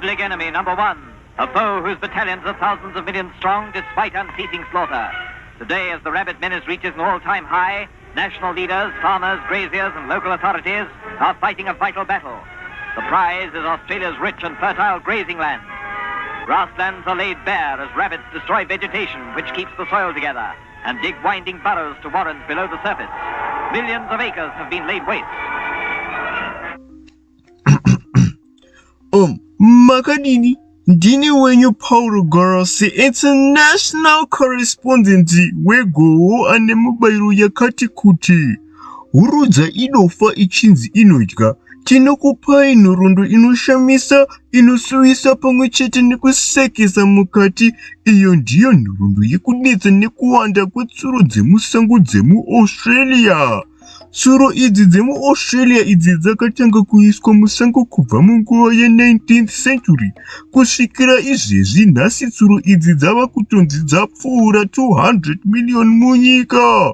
Public enemy number one, a foe whose battalions are thousands of millions strong despite unceasing slaughter. Today, as the rabbit menace reaches an all-time high, national leaders, farmers, graziers and local authorities are fighting a vital battle. The prize is Australia's rich and fertile grazing lands. Grasslands are laid bare as rabbits destroy vegetation which keeps the soil together and dig winding burrows to warrens below the surface. Millions of acres have been laid waste. Um, makadini ndini wenyu Paul Gorosi, international correspondent wegoho ane mubairo yakati kuti. Hurudza inofa ichinzi inodya. Tinokupai nhoroondo inoshamisa, inosuwisa pamwe chete nekusekesa mukati. Iyo ndiyo nhoroondo yekunetsa nekuwanda kwetsuro dzemusango dzemuAustralia. Tsuro idzi dzemuAustralia idzi dzakatanga kuiswa musango kubva munguva ye19th century kusvikira izvezvi nhasi tsuro idzi dzava kutonzi dzapfuura 200 million munyika.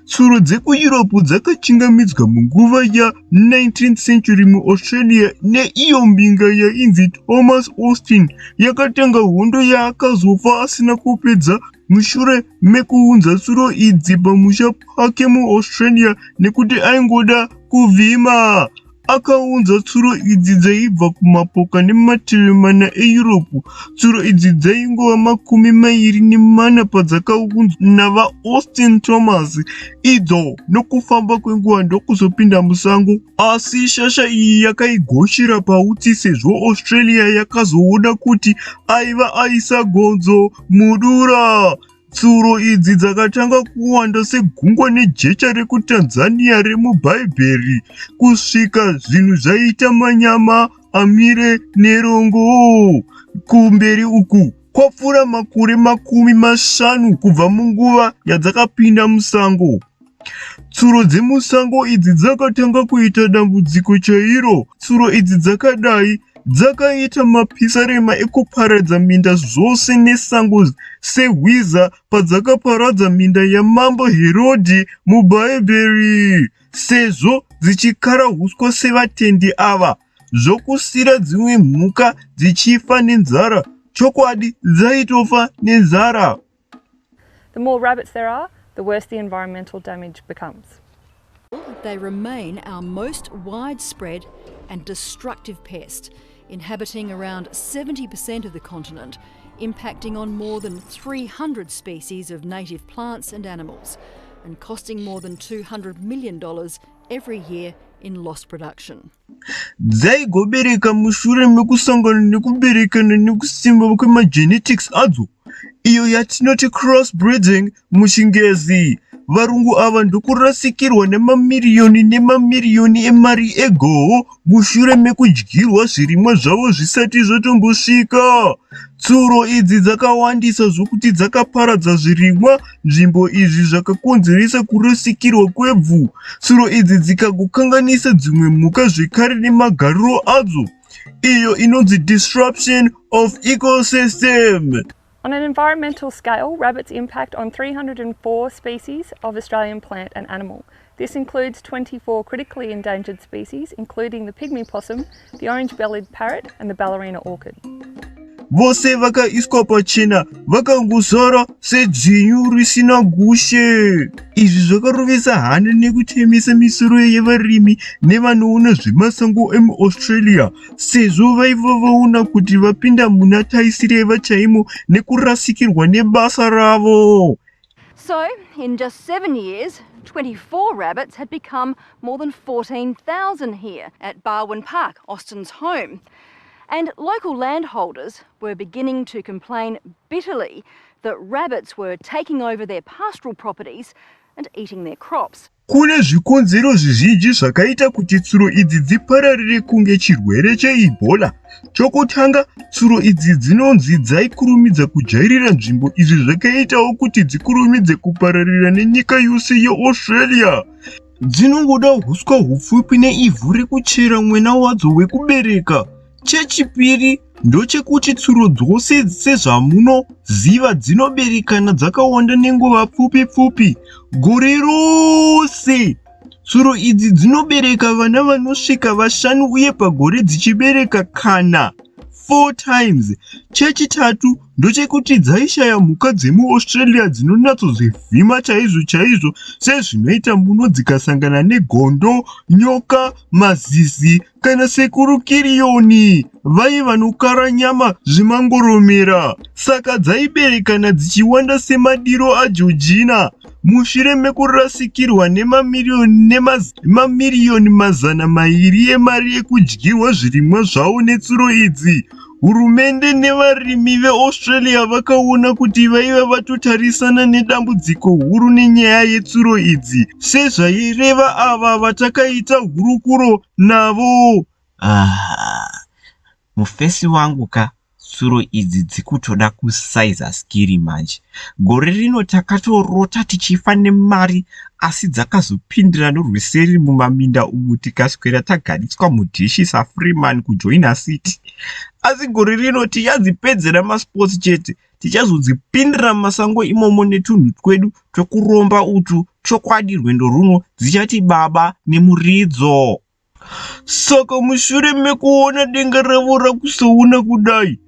Tsuro dzekuEurope dzakachingamidzwa munguva ya19th century muAustralia neiyo mbinga yainzi Thomas Austin yakatanga hondo yaakazofa asina kupedza mushure mekuunza tsuro idzi pamusha pake muAustralia nekuti aingoda kuvhima. Akaunza tsuro idzi dzaibva kumapoka nemativi mana eEurope. Tsuro idzi dzaingova 24 padzakaunzwa naVaAustin Thomas, idzo nokufamba kwenguva ndokuzopinda musango. Asi shasha iyi yakaigochera pautsi sezvo Australia yakazoona kuti aiva aisa gonzo mudura. Tsuro idzi dzakatanga kuwanda segungwa nejecha rekuTanzania remuBhaibheri kusvika zvinhu zvaita manyama amire nerongo. Kumberi uku kwapfuura makore 50 kubva munguva yadzakapinda musango. Tsuro dzemusango idzi dzakatanga kuita dambudziko chairo. Tsuro idzi dzakadai dzakaita mapisarema ekuparadza minda zvose nesango sehwiza padzakaparadza minda yamambo Herodhi muBhaibheri. Sezvo dzichikara huswa sevatendi ava, zvokusira dzimwe mhuka dzichifa nenzara, chokwadi dzaitofa nenzara. The more rabbits there are, the worse the environmental damage becomes. They remain our most widespread and destructive pest, inhabiting around 70% of the continent, impacting on more than 300 species of native plants and animals, and costing more than $200 million every year in lost production. Dzaigobereka mushure mekusangana nekuberekana nekusimba kwemagenetics adzo, iyo yatinoti cross breeding muchingezi. Varungu ava ndokurasikirwa nemamiriyoni nemamiriyoni emari egoho mushure mekudyirwa zvirimwa zvavo zvisati zvatombosvika. Tsuro idzi dzakawandisa zvokuti dzakaparadza zvirimwa nzvimbo izvi zvakakonzeresa kurasikirwa kwevhu. Tsuro idzi dzikagokanganisa dzimwe mhuka zvekare nemagariro adzo, iyo inonzi disruption of ecosystem. On an environmental scale, rabbits impact on 304 species of Australian plant and animal. This includes 24 critically endangered species, including the pygmy possum, the orange-bellied parrot and the ballerina orchid. Vose vakaiswa pachena vakangosara sedzvinyu risina gushe. Izvi zvakarovesa hana nekutemesa misoro yevarimi nevanoona zvemasango emuAustralia sezvo vaiva vaona kuti vapinda muna taisireva chaimo nekurasikirwa nebasa ravo. So, in just 7 years, 24 rabbits had become more than 14,000 here at Barwon Park, Austin's home. And local landholders were beginning to complain bitterly that rabbits were taking over their pastoral properties and eating their crops. Kune zvikonzero zvizhinji zvakaita kuti tsuro idzi dzipararire kunge chirwere cheEbola. Chokutanga, tsuro idzi dzinonzi dzaikurumidza kujairira nzvimbo izvi zvakaitawo kuti dzikurumidze kupararira nenyika yose yeAustralia. Dzinongoda huswa hupfupi neivhu rekuchera mwena wadzo wekubereka. Chechipiri ndochekuti tsuro dzose sezvamunoziva dzinoberekana dzakawanda nenguva pfupi pfupi gore rose. Tsuro idzi dzinobereka vana vanosvika vashanu uye pagore dzichibereka kana 4 times. Chechitatu ndochekuti dzaishaya mhuka dzemuAustralia dzinonatsodzivhima chaizvo chaizvo sezvinoita muno dzikasangana negondo, nyoka, mazizi kana sekuru Kiriyoni vaye vanokara nyama zvemangoromera. Saka dzaiberekana dzichiwanda semadiro aJojina mushure mekurasikirwa nemamiriyoni nemamiriyoni 200 emari yekudyirwa zvirimwa zvavo netsuro idzi. Hurumende nevarimi veAustralia vakaona kuti vaiva vatotarisana nedambudziko huru nenyaya yetsuro idzi, sezvaireva ava vatakaita hurukuro navo. Ah, mufesi wangu ka tsuro idzi dzikutoda kusaiza skiri manje. Gore rino takatorota tichifa nemari asi dzakazopindira norweseri mumaminda umu tikaswera tagaritswa mudhishi saFreeman kuJoina City. Asi gore rino tichadzipedzera masports chete, tichazodzipindira mumasango imomo netunhu twedu twekuromba utu. Chokwadi rwendo runo dzichati baba nemuridzo. Saka mushure mekuona denga ravo rakusoona kudai,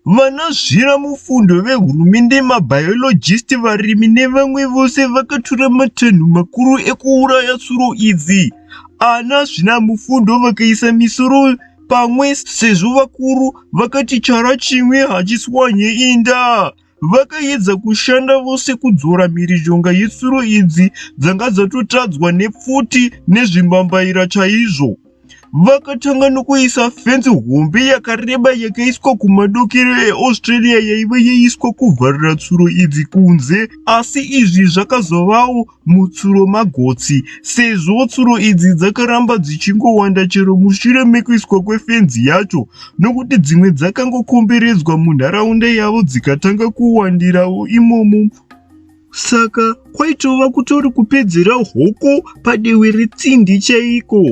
vanazvira mufundo vehurumende, mabiologist, varimi nevamwe vose vakatora matanho makuru ekuuraya tsuro idzi. Ana zvinamufundo vakaisa misoro pamwe sezvo vakuru vakati chara chimwe hachiswanye inda. Vakaedza kushanda vose kudzora mhirizhonga yetsuro idzi dzanga dzatotadzwa nepfuti nezvimbambaira chaizvo. Vakatanga nokuisa fenzi hombe yakareba yakaiswa kumadokero eAustralia yaiva yaiswa kuvharira tsuro idzi kunze, asi izvi zvakazovawo mutsuro magotsi sezvo tsuro idzi dzakaramba dzichingowanda chero mushure mekuiswa kwefenzi yacho nokuti dzimwe dzakangokomberedzwa munharaunda yavo dzikatanga kuwandirawo imomo. Saka kwaitova kutori kupedzera hoko padewe retsindi chaiko.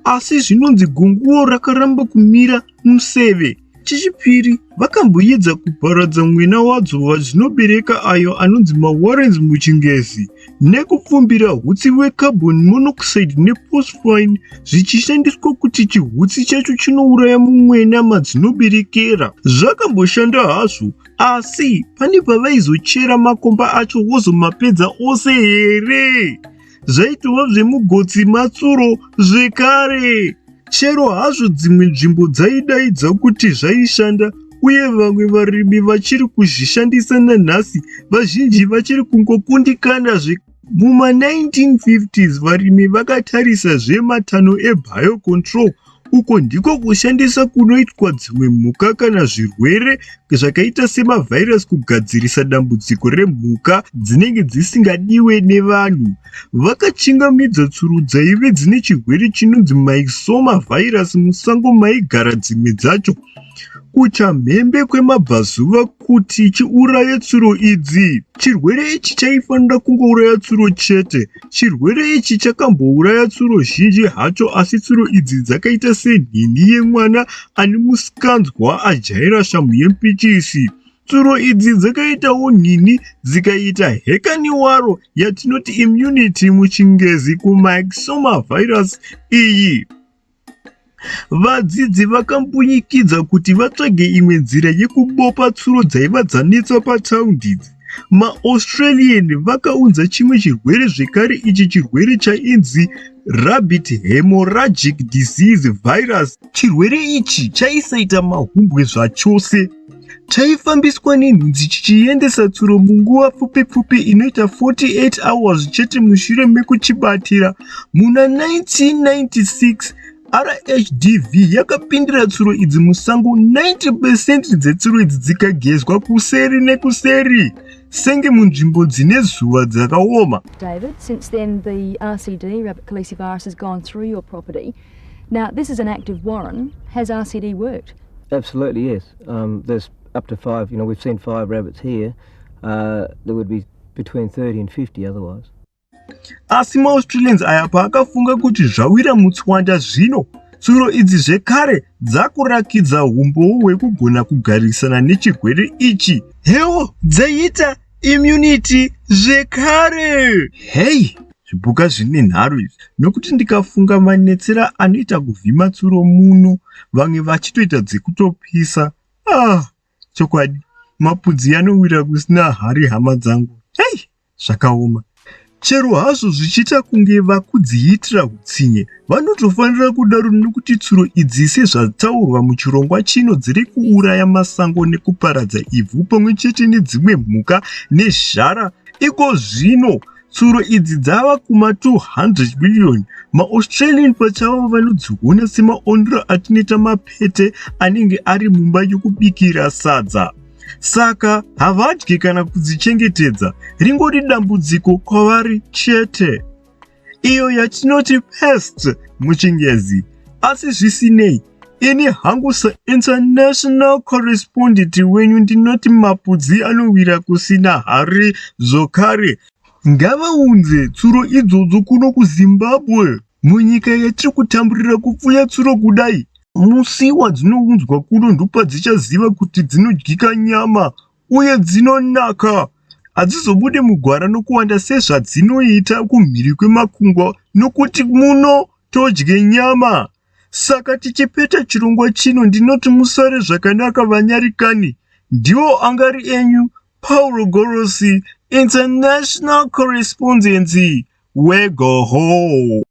Asi zvinonzi gunguo rakaramba kumira museve. Chechipiri, vakamboedza kuparadza mwena wadzo vadzinobereka ayo anonzi mawarrens muchiNgezi nekupfumbira hutsi hwecarbon monoxide nephosphine zvichishandiswa kuti chihutsi chacho chinouraya mumwena madzinoberekera. Zvakamboshanda hazvo, asi pane pavaizochera makomba acho vozomapedza ose here? Zvaitova zvemugotsi matsuro zvekare. Chero hazvo dzimwe nzvimbo dzaidaidza kuti zvaishanda uye vamwe varimi vachiri kuzvishandisa nanhasi, vazhinji vachiri kungokundikana zve. Muma 1950s varimi vakatarisa zvematanho ebiocontrol uko ndiko kushandisa kunoitwa dzimwe mhuka kana zvirwere zvakaita semavhairasi kugadzirisa dambudziko remhuka dzinenge dzisingadiwe nevanhu. Vakachingamidza tsuro dzaive dzine chirwere chinonzi myxoma virus musango maigara dzimwe dzacho kuchamhembe kwemabvazuva kuti chiuraye tsuro idzi. Chirwere ichi chaifanira kungouraya tsuro chete. Chirwere ichi chakambouraya tsuro zhinji hacho asi tsuro idzi dzakaita senhinhi yemwana ane musikanzwa ajaira shamhu yempichisi. Tsuro idzi dzakaitawo nhinhi dzikaita hekaniwaro yatinoti immunity muchingezi kumyxoma virus iyi. Vadzidzi vakambunyikidza kuti vatsvage imwe nzira yekubopa tsuro dzaiva dzanetsa pataundi idzi. MaAustralian vakaunza chimwe chirwere zvekare ichi chirwere chainzi rabbit hemorrhagic disease virus. Chirwere ichi chaisaita mahumbwe zvachose. Chaifambiswa nenhunzi chichiendesa tsuro munguva pfupi pfupi inoita 48 hours chete mushure mekuchibatira. Muna 1996 RHDV yakapindira tsuro idzi musango 90 percent dzetsuro idzi dzikagezwa kuseri nekuseri senge munzvimbo dzine zuva dzakaoma. David, since then the RCD, rabbit calicivirus, has gone through your property. Now, this is an active warren. Has RCD worked? Absolutely, yes. There's up to 5, we've seen 5 rabbits here. There would be between 30 and 50 otherwise. Asi maAustralians aya paakafunga kuti zvawira mutswanda zvino, tsuro idzi zvekare dzakurakidza humbowo hwekugona kugarisana nechirwere ichi. Hewo dzaiita immunity zvekare. Hey, zvipuka zvine nharo izvi nokuti ndikafunga manetsera anoita kuvhima tsuro muno, vamwe vachitoita dzekutopisa. Ah, chokwadi mapudzi anowira kusina hari hama dzangu. Hei, zvakaoma. Chero hazvo zvichiita kunge vakudziitira utsinye, vanotofanira kudaro nokuti tsuro idzi sezvataurwa muchirongwa chino dziri kuuraya masango nekuparadza ivhu pamwe chete nedzimwe mhuka nezhara. Iko zvino tsuro idzi dzava kuma 200 million. MaAustralian pachavo vanodziona semaondero atinoita mapete anenge ari mumba yokubikira sadza. Saka havadye kana kudzichengetedza, ringori dambudziko kwavari chete. Iyo yatinoti pest muchingezi. Asi zvisinei, ini hangu sainternational correspondent wenyu ndinoti mapudzi anowira kusina hari zvokare. Ngavaunze tsuro idzodzo kuno kuZimbabwe. Munyika yatiri kutamburira kupfuya tsuro kudai, musi wadzinounzwa kuno ndopadzichaziva kuti dzinodyika nyama uye dzinonaka. Hadzizobude mugwara nokuwanda sezvadzinoita kumhiri kwemakungwa nokuti muno todye nyama. Saka tichipeta chirongwa chino ndinoti musare zvakanaka vanyarikani. Ndiwo angari enyu Pauro Gorosi, International Correspondent weGoho.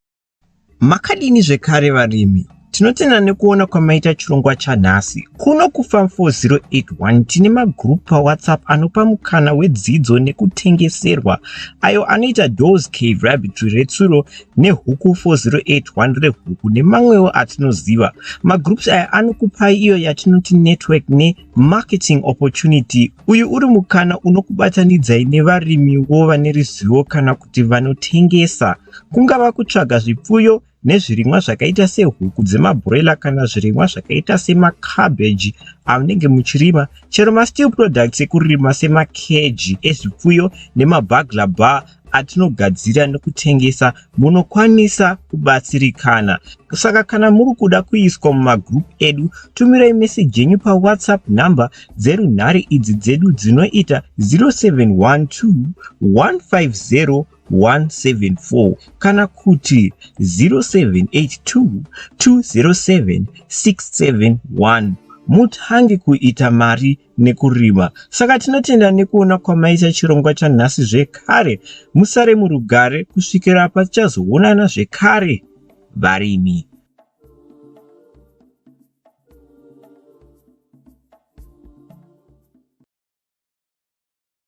Makadini zvekare varimi? Tinotenda nekuona kwamaita chirongwa chanhasi. Kuno kuFarm 4081 tine magroup paWhatsApp anopa mukana wedzidzo nekutengeserwa ayo anoita Doors Cave Rabbitry retsuro nehuku 4081 rehuku nemamwewo atinoziva. Magroups aya anokupai iyo yatinoti network nemarketing opportunity. Uyu uri mukana unokubatanidzai nevarimiwo vane ruzivo kana kuti vanotengesa, kungava kutsvaga zvipfuyo nezvirimwa zvakaita sehuku dzemabroiler kana zvirimwa zvakaita semacabbage amunenge muchirima, chero masteel products ekurima semakeji ezvipfuyo nemabagla bar atinogadzira nekutengesa, munokwanisa kubatsirikana. Saka kana muri kuda kuiswa mumagroup edu, tumirai meseji yenyu pawhatsapp number dzerunhare idzi dzedu dzinoita 0712 150 174 kana kuti 0782 207 671 mutange kuita mari nekurima. Saka tinotenda nekuona kwamaita chirongwa chanhasi zvekare. Musare murugare kusvikira patichazoonana zvekare varimi.